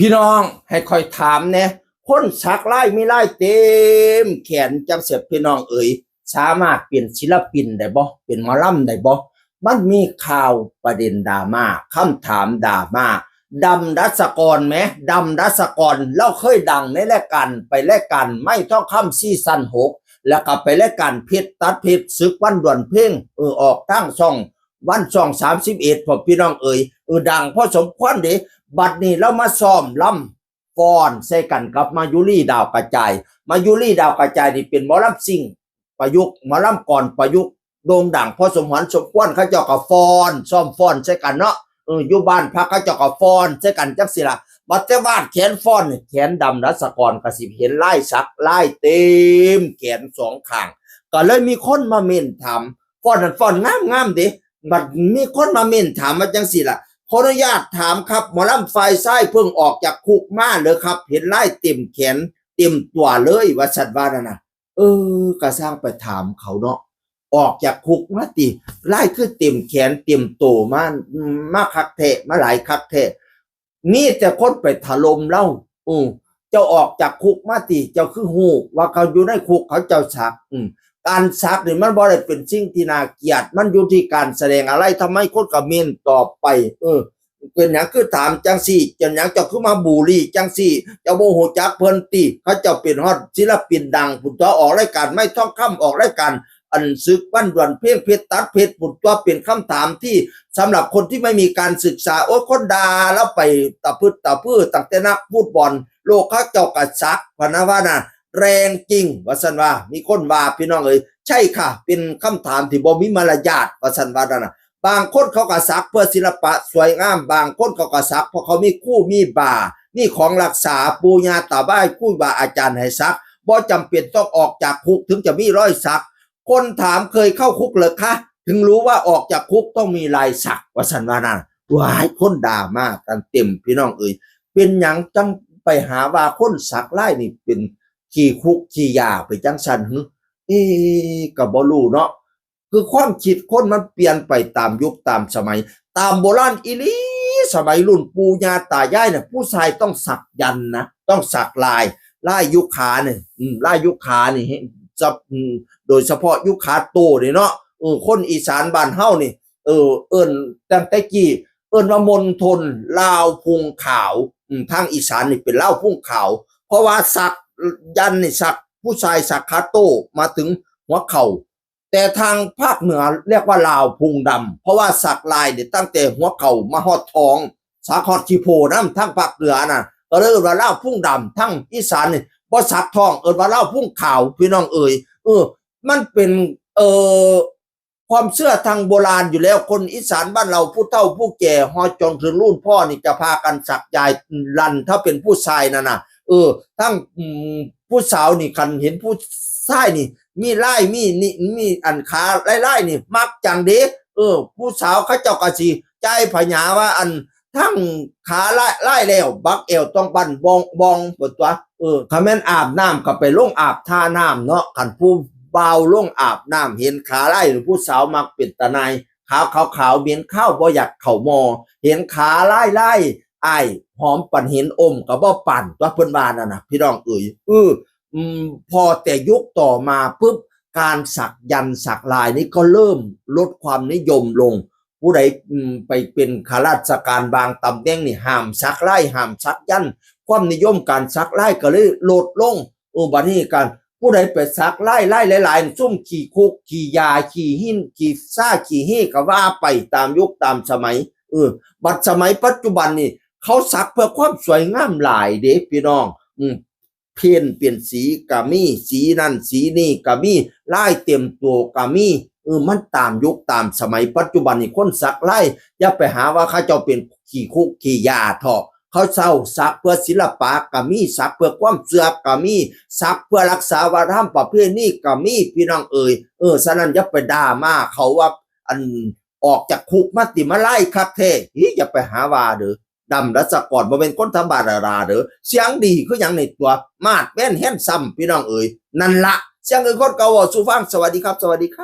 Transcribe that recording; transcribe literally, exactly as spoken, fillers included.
พี่น้องให้ข้อยถามแหน่ คนสักลายมีลายเต็มแขนจังเสียพี่น้องเอ๋ย สามารถเป็นศิลปินได้บ่ เป็นหมอลำได้บ่ มันมีข่าวประเด็นดราม่า คำถามดราม่า ดำรัศกรแหม ดำรัศกร ลาวเคยดังในรายการ ไปรายการไมค์ทองคำซีซั่นหก แล้วก็ไปรายการเพชรตัดเพชร ศึกวันดวลเพลง เออ ออกทางช่อง วันช่องสามสิบเอ็ด พวกพี่น้องเอ๋ย เออ ดังพอสมควรเด้ บัดนี้ลาวมาซ้อมลำฟ้อนใส่กันกับมายุรีดาวกระจาย มายุรีดาวกระจายนี่เป็นหมอลำซิ่งประยุกต์ หมอลำกลอนประยุกต์ โด่งดังพอสมควรสมควร เขาเจ้าก็ฟ้อน ซ้อมฟ้อนใส่กันเนาะ เออ อยู่บ้านพักเขาเจ้าก็ฟ้อนใส่กันจังซี่ล่ะ บัดแต่วาดแขนฟ้อนนี่ แขนดำรัศกรก็สิเห็นลายสักลายเต็มแขนสองข้าง ก็เลยมีคนมาเม้นถาม ฟ้อนนั่นฟ้อนงามๆเด้ บัดมีคนมาเม้นถามว่าจังซี่ล่ะ ขออนุญาตถามครับ หมอลำฝ่ายชายเพิ่งออกจากคุกมาเหรอครับ เห็นลายเต็มแขนเต็มตัวเลย ว่าซั่นว่านั่นน่ะ เออ ก็ซ่างไปถามเขาเนาะ ออกจากคุกมาติ ลายคือเต็มแขนเต็มโตมา มาคักแท้ มาหลายคักแท้ มีแต่คนไปถล่มลาว อือ เจ้าออกจากคุกมาติ เจ้าคือฮู้ว่าเขาอยู่ในคุกเขาเจ้าสัก อืม การสักนี่มันบ่ได้เป็นสิ่งที่น่าเกลียด มันอยู่ที่การแสดงอะไร ทำไมคนก็เม้นตอบไป เออ เป็นหยังคือถามจังซี่ เป็นหยังเจ้าคือมาบูลลี่จังซี่ เจ้าบ่ฮู้จักเพิ่นติ เขาเจ้าเป็นฮอดศิลปินดัง พุ้นตั๊ว ออกรายการไมค์ทองคำ ออกรายการ อันศึกวันดวลเพลงเพชรตัดเพชร พุ้นตั๊ว เป็นคำถามที่สำหรับคนที่ไม่มีการศึกษา โอ้ย คนด่าลาวไปตะพึดตะพือ ตั้งแต่นักฟุตบอลโลกเขาเจ้าก็สัก พะนะว่าน่ะ แรงจริง ว่าซั่นว่า มีคนว่า พี่น้องเอ๋ย ใช่ค่ะ เป็นคำถามที่บ่มีมารยาท ว่าซั่นว่านั่นน่ะ บางคนเขาก็สักเพื่อศิลปะสวยงาม บางคนเขาก็สักเพราะเขามีครูมีบา มีของรักษา ปู่ย่าตาบาย ครูบาอาจารย์ให้สัก บ่จำเป็นต้องออกจากคุกถึงจะมีรอยสัก คนถามเคยเข้าคุกเหรอคะ ถึงรู้ว่าออกจากคุกต้องมีลายสัก ว่าซั่นว่านั่น ว้าย คนด่ามากันเต็ม พี่น้องเอ๋ย เป็นหยังจังไปหาว่าคนสักลายนี่เป็นขี้คุกขี้ยาไปจังซั่นหึ เอ๊ะ ก็บ่รู้เนาะ คือความคิดคนมันเปลี่ยนไปตามยุคตามสมัย ตามโบราณอีหลี สมัยรุ่นปู่ย่าตายายน่ะ ผู้ชายต้องสักยันต์นะ ต้องสักลาย ลายอยู่ขานี่ อืม ลายอยู่ขานี่ จะ อืม โดยเฉพาะอยู่ขาโต้นี่เนาะ เออ คนอีสานบ้านเฮานี่ เออ เอิ้นตั้งแต่กี้ เอิ้นว่ามณฑลลาวพุงขาว อืม ทางอีสานนี่เป็นลาวพุงขาว เพราะว่าสักยันต์นี่สัก ผู้ชายสักขาโต้มาถึงหัวเข่า แต่ทางภาคเหนือเรียกว่าลาวพุงดำ เพราะว่าสักลายเนี่ยตั้งแต่หัวเข่ามาฮอดท้อง สักฮอดขี้โพนำ ทางภาคเหนือน่ะ ก็เลยเอิ้นว่าลาวพุงดำ ทางอีสานนี่บ่สักท้อง เอิ้นว่าลาวพุงขาว พี่น้องเอ๋ย เออ มันเป็น เอ่อ ความเชื่อทางโบราณอยู่แล้ว คนอีสานบ้านเราผู้เฒ่าผู้แก่ ฮอดจนถึงรุ่นพ่อนี่จะพากันสักยายลัน ถ้าเป็นผู้ชายนั่นน่ะ เออ ทั้ง อืม ผู้สาวนี่คันเห็นผู้ชายนี่ มีลาย มีนี่ มีอันขาลายๆนี่ มักจังเด้ เออ ผู้สาวเขาเจ้าก็สิจ่ายผญาว่าอันทั้งขาลายๆแล้ว บักแอวต้องบั้นบ่องๆ พุ้นตั๊ว เออ คันแม่นอาบน้ำก็ไปลงอาบท่าน้ำเนาะ คันผู้บ่าวลงอาบน้ำเห็นขาลาย ผู้สาวมักเป็นตาหน่าย ขาขาวๆเหม็นคาวบ่อยากเข้าหม้อ เห็นขาลายๆ อ้ายหอมปันเห็นอมก็บ่ปานตั๊ว เพิ่นว่านั่นน่ะ พี่น้องเอ๋ย เออ อืม พอแต่ยุคต่อมาปุ๊บ การสักยันต์สักลายนี่ก็เริ่มลดความนิยมลง ผู้ใด อืม ไปเป็นข้าราชการบางตำแหน่งนี่ ห้ามสักลาย ห้ามสักยันต์ ความนิยมการสักลายก็เลยลดลง เออ บัดนี้การ ผู้ใดไปสักลาย ลายหลายๆ ซุ่มขี้คุก ขี้ยา ขี้หิน ขี้ซ่า ขี้เฮ ก็ว่าไปตามยุคตามสมัย เออ บัดสมัยปัจจุบันนี่ เขาสักเพื่อความสวยงามหลายเด้ พี่น้อง อืม เพ้นท์เปลี่ยนสีก็มี สีนั่นสีนี่ก็มี ลายเต็มตัวก็มี เออ มันตามยุคตามสมัย ปัจจุบันนี่คนสักลาย อย่าไปหาว่าเขาเจ้าเป็นขี้คุกขี้ยาเถาะ เขาเจ้าสักเพื่อศิลปะก็มี สักเพื่อความเชื่อก็มี สักเพื่อรักษาวัฒนธรรมประเพณีก็มี พี่น้องเอ๋ย เออ ฉะนั้นอย่าไปด่ามาเขาว่า อัน ออกจากคุกมาติ มาลายคักแท้ อี๋ อย่าไปหาว่าเด้อ ดำรัศกรบ่แม่นคนธรรมดาเด้อ เสียงดีคือหยังนี่ตั๊ว มาดแมนแฮนซัม พี่น้องเอ๋ย นั่นละ เสียงคือคนเก่าเว้าสู่ฟัง สวัสดีครับ สวัสดีครับ